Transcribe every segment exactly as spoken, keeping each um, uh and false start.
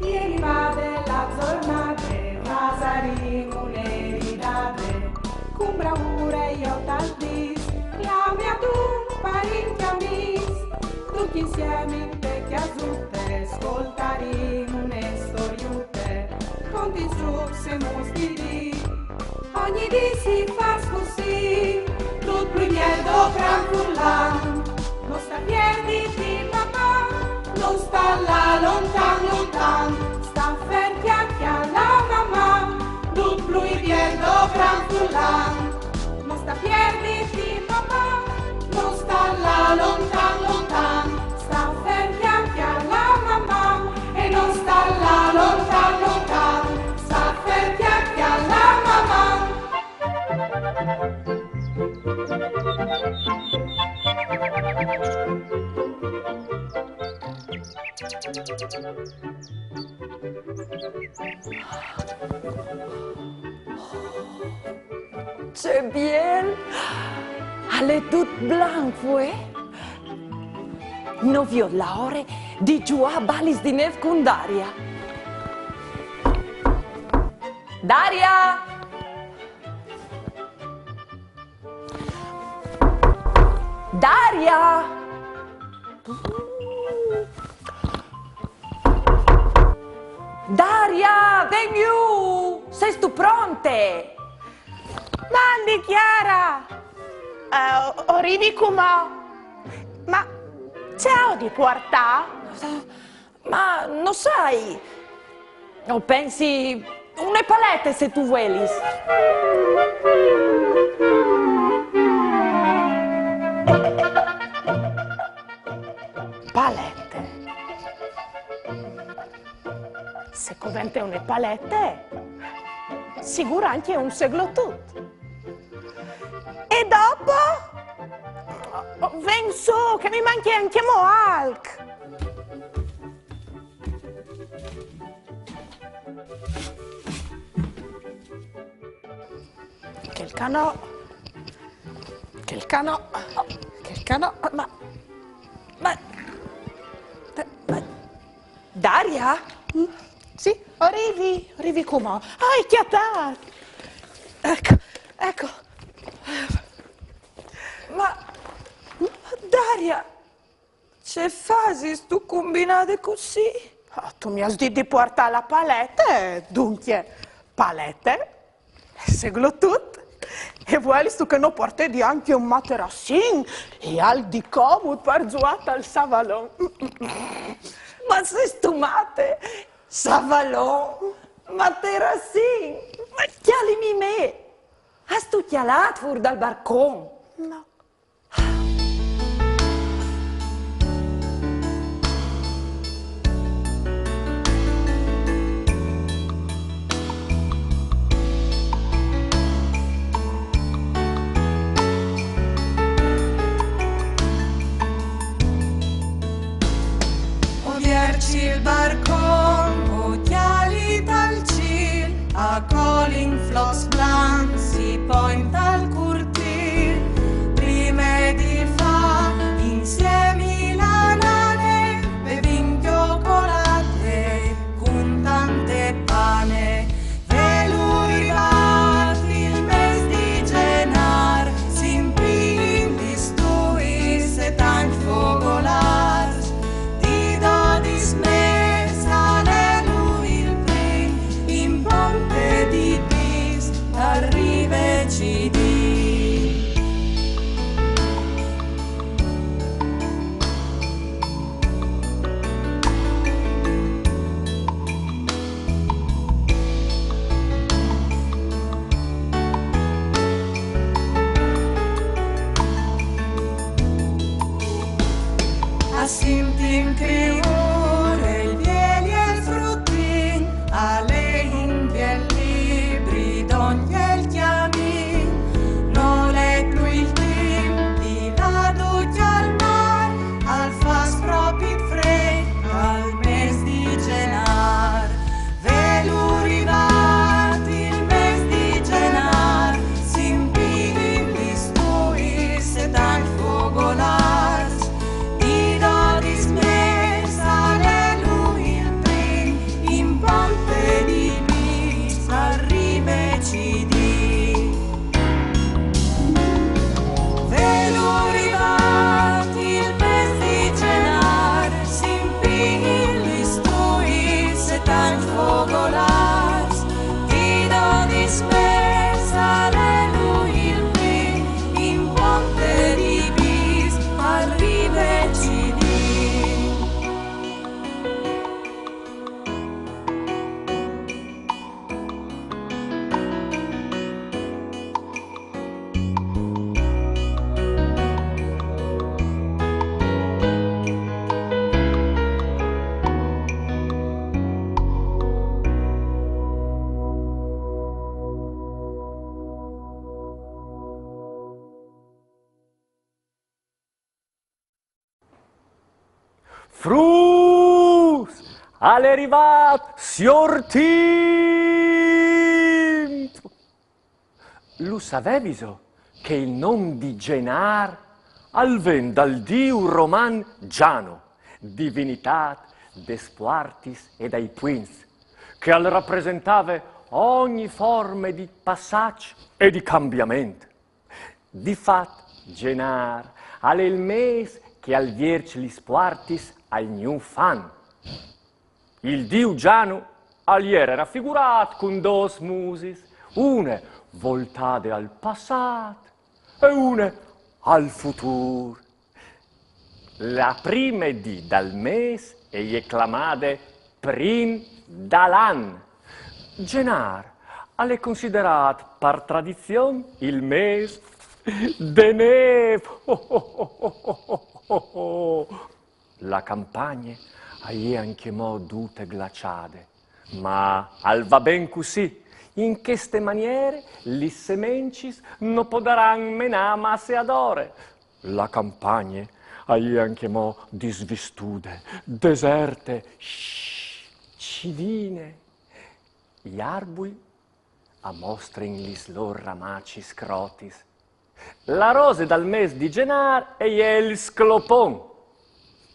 Ieri vade la zornade, fasarìn une ridade, cun braure jo tal dis, clame a dun parint e amis, ducj insiemi inte cjasute, scoltarìn une storiute, conti, zucs e muscj di dì. Ogni dì si fâs cussì, dut plui biel dopran furlan. No sta pierditi, Maman, no sta lâ lontan, lontan, sta fer, cjale, cjale, Maman, dut plui biel dopran furlan. No sta pierditi, Maman, no sta lâ lontan, lontan, sta fer, cjale, cjale, Maman, e no sta lâ lontan, lontan, sta fer, cjale, cjale, Maman. Ce biel! Al è dut blanc, vuê? No viôt la ore di zuiâ a balis di nêf cun Daria. Daria! Daria! Daria, ven jù! Sêstu pronte? Mandi, Chiara! Eh, o, o rivi cumò. Ma ce aio di puartâ? Ma no sai, o pensi une palete, se tu vuelis. Palete. Se covente une palete, sigûr ancje un seglotut. E dopo? Ven sù, che mi mancje ancjemò alc. Chel ca no. Chel ca no. Chel ca no. Ma, ma, ma, Daria? Mm? Sì, o rivi, o rivi cumò. Ah, o ai cjatât. Eco, eco. Ma, Daria, ce fasistu cumbinade cussì? Ah, tu mi âs dit di puartâ la palete, duncje, palete, seglotut. E vuelistu che no puartedi ancje un materassin e alc di comut par zuiâ tal savalon? Ma sêstu mate? Savalon, materassin, ma cjalimi me! Âstu cjalât fûr dal barcon? No. O vierç il barcon, o cjali tal cîl, a colin flocs blancs si poin tal curtîl. Prime di fâ insiemi la nane, bevìn cjocolate cun tante pane. Velu rivât il mês di Zenâr, si implin di stuis e tancj fogolârs. Di dodis mês al è lu il prin, in ponte di pîts al rive cidî. Fruts! Al è rivât siôr Timp! Lu saveviso che il non di Zenâr al ven dal diu roman Giano, divinitât des puartis e dai puints, che al rapresentave ogni forme di passaç e di cambiament? Di fat, Zenâr al è il mês che al vierç lis puartis al gnûf an. Il diu Giano al jere rafigurât cun dôs musis, une voltade al passât e une al futûr. La prime dì dal mês e je clamade prin dal an. Zenâr al è considerât par tradizion il mês de nêf. La campagne e je ancjemò dute glaçade, ma al va ben cussì. In cheste maniere lis semencis no podaran menâ masse adore. La campagne e je ancjemò disvistude, deserte, cidine. I arbui a mostrin lis lôr ramacis crotis. La rose dal mês di Zenâr e je il sclopon.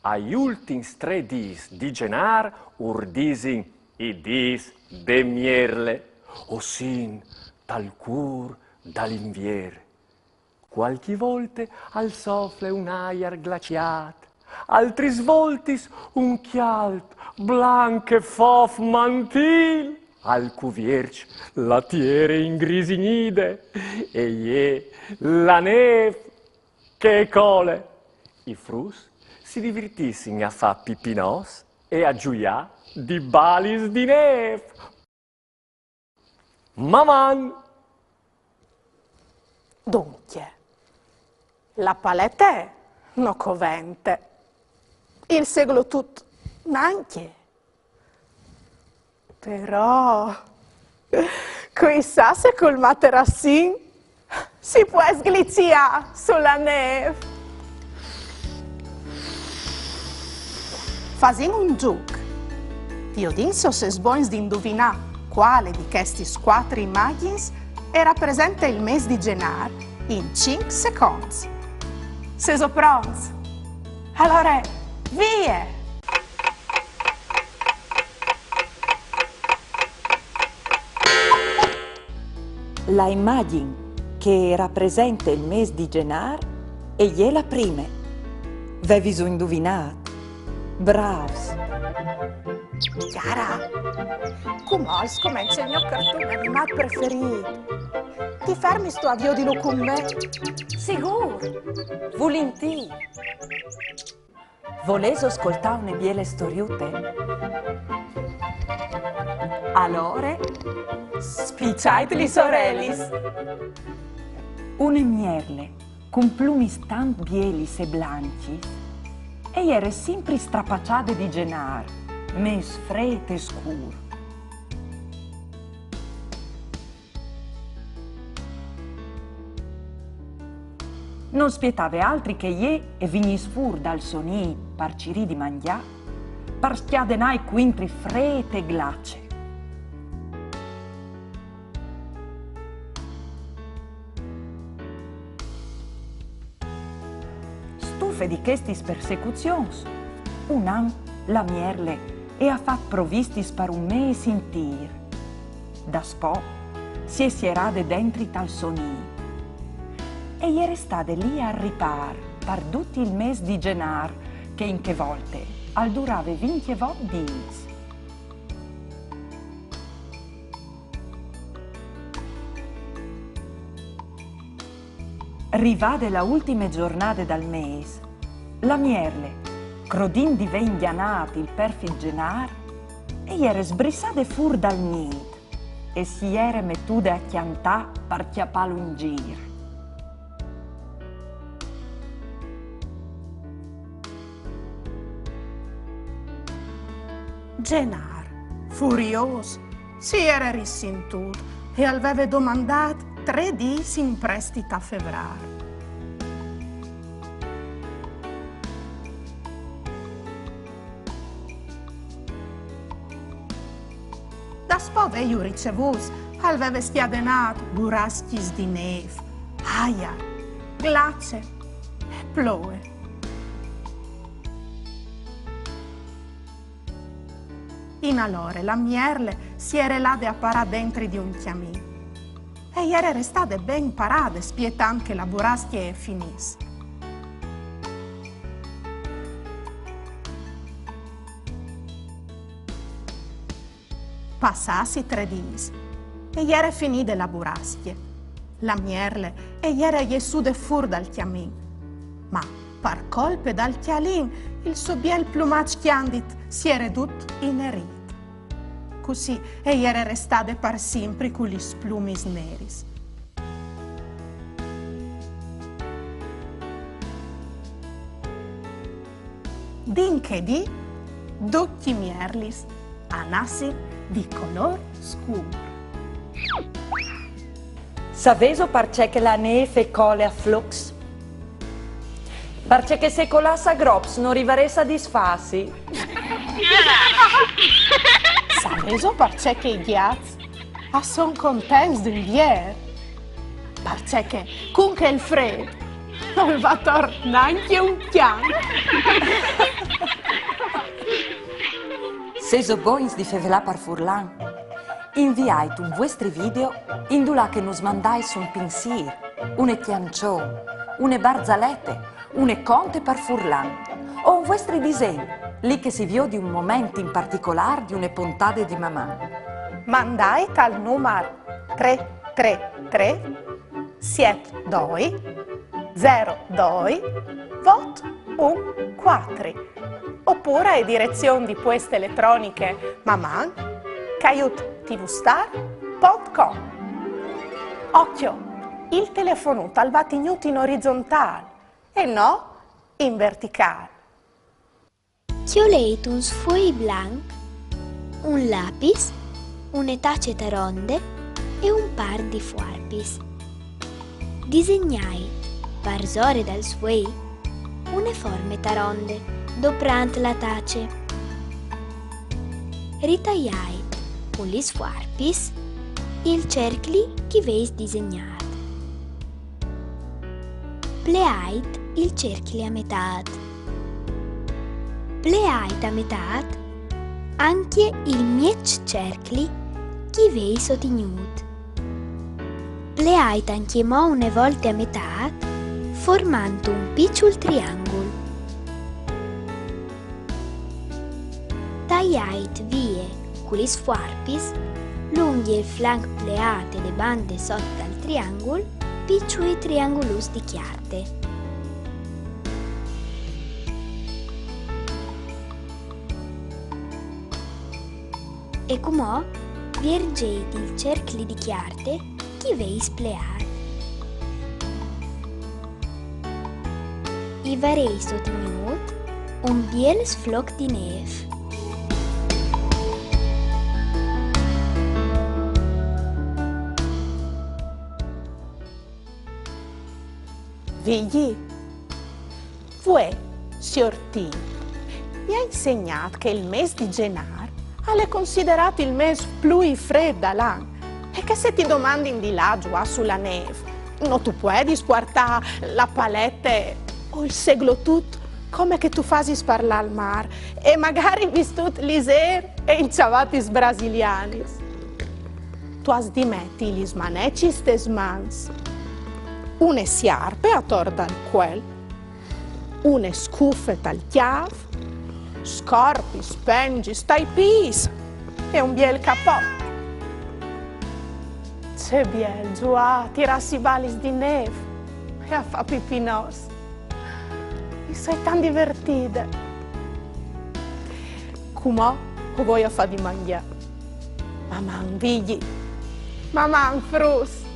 Ai ultins trê dîs di Zenâr ur disin i dîs de mierle, o sin tal cûr dal Invier. Cualchi volte al sofle un aiar glaciât, altris voltis un cjalt, blanc e fof mantîl. Al cuvierç la tiere ingrisignide e je la nêf che e cole. I fruts si divertissin a fâ pipinots e a zuiâ di balis di nêf. Maman! Duncje, la palete no covente. Il seglotut nancje. Però, cui sa se cul materassin si pues gliziâ su la nêf. Fasìn un zûc. Viodìn se o sês bogns di induvinâ cuale di chestis cuatri imagjins e rapresente il mês di Zenâr in cinc seconts. Sêso pronts? Alore, vie! La imagjin che e rapresente il mês di Zenâr e je la prime. Veviso induvinât? Brâfs! Chiara, cumò al scomence il gno carton animât preferît. Ti fermistu a viodilu cun me? Sigûr! Vulintîr! Volêso scoltâ une biele storiute? Alore, spiçait lis orelis! Une mierle, cun plumis tant bielis e blancjis, e jere simpri strapaçade di Zenâr, mês frêt e scûr. No spietave altri che jê e vignìs fûr dal so nît par cirî di mangjâ, par scjadenâi cuintri frêt e glace. Stufe di chestis persecuzions, un an la mierle e à fat provistis par un mês intîr. Daspò si è sierade dentri tal so nît. E je restade li a ripâr par dut il mês di Zenâr, che in chê volte al durave vincjevot dîs. Rivade la ultime zornade dal mês, la mierle, crodint di vê ingjanât il perfit Zenâr, e jere sbrissade fûr dal nît e si jere metude a cjantâ par cjapâlu in gîr. Zenâr, furiôs, si jere risintût e al veve domandât trê dîs in prestit a Fevrâr. Daspò vêju ricevûts, al veve scjadenât burascjis di nêf, aiar, glace e ploie. In alore la mierle si jere lade a parâ dentri di un cjamin. E jere restade ben parade, spietant che la burascje e finìs. Passâts i trê dîs, e jere finide la burascje. La mierle e jere jessude fûr dal cjamin. Ma, par colpe dal cjalin, il so biel plumaç cjandit si jere dut inerît. Cussì e jere restade par simpri cu lis plumis neris. Di in chê dì, ducj i mierlis a nassin di colôr scûr. Savêso parcè che la nêf e cole a flocs? Parcè che se e colàs a grops no rivarès a disfâsi. Savêso parcè che i gjats a son contents d'Unvier? Parcè che cun chel frêt nol va ator nancje un cjan. Sêso bogns di fevelâ par furlan? Inviait un vuestri video indulà che nus mandais un pinsîr, une cjançon, une barzalete, une conte par furlan, o un vuestri disen, li che si viodi un moment in particolâr di une pontade di Maman. Mandait al numar trê trê trê siet doi zero doi vot un cuatri, opûr ae direzion di pueste eletroniche maman caiut tvstar pont com. Ocjo, il telefonut al va tignût in orizontâl e no in verticâl. Cjoleit un sfuei blanc, un lapis, une tace taronde e un pâr di fuarpis. Disegnait, parsore dal sfuei, une forme taronde, doprant la tace. Ritaiait cun lis fuarpis il cercli ch'i vês disegnât. Pleait il cercli a metât. Pleait a metât ancje il mieç cercli ch'i vês otignût. Pleait ancjemò une volte a metât, formant un piçul triangul. Taiait vie cu lis fuarpis, lungje il flanc pleât e le bande sot dal triangul, piçui trianguluts di cjarte. E cumò viergeit il cercli di cjarte ch'i vês pleât. I varês otignût un biel sfloc di nêf. Vigji, vuê, siôr Tin mi à insegnât che il mês di Zenâr al è considerât il mês plui frêt dal an e che se ti domandin di lâ a zuiâ su la nêf, no tu puedis puartâ la palete o il seglotut, come che tu fasis par lâ al mâr, e magari vistût lizêr e in çavatis brasilianis. Tu âs di meti lis manecis tes mans, une siarpe ator dal cuel, une scufe tal cjâf, scarpis, pengjis tai pîts e un biel capot. Ce biel zuiâ a tirâsi balis di nêf e a fâ pipinots. Mi soi tant divertide. Cumò o voi a fâ di mangjâ. Maman, Vigji. Maman, fruts.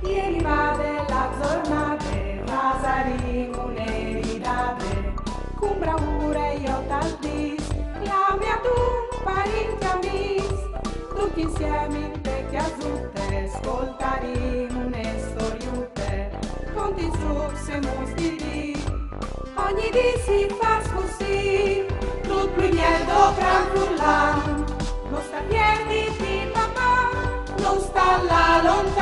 E rivade la zornade, fasarìn une ridade, cun braure jo tal dîs, clamìn a tu, parint e amîs, ducj insiemi inte cjasute, scoltarìn une storiute, contint sucs e muts di dì, ogni dì si fâs cussì, dut plui biel dopran furlan. gusta la lonchera.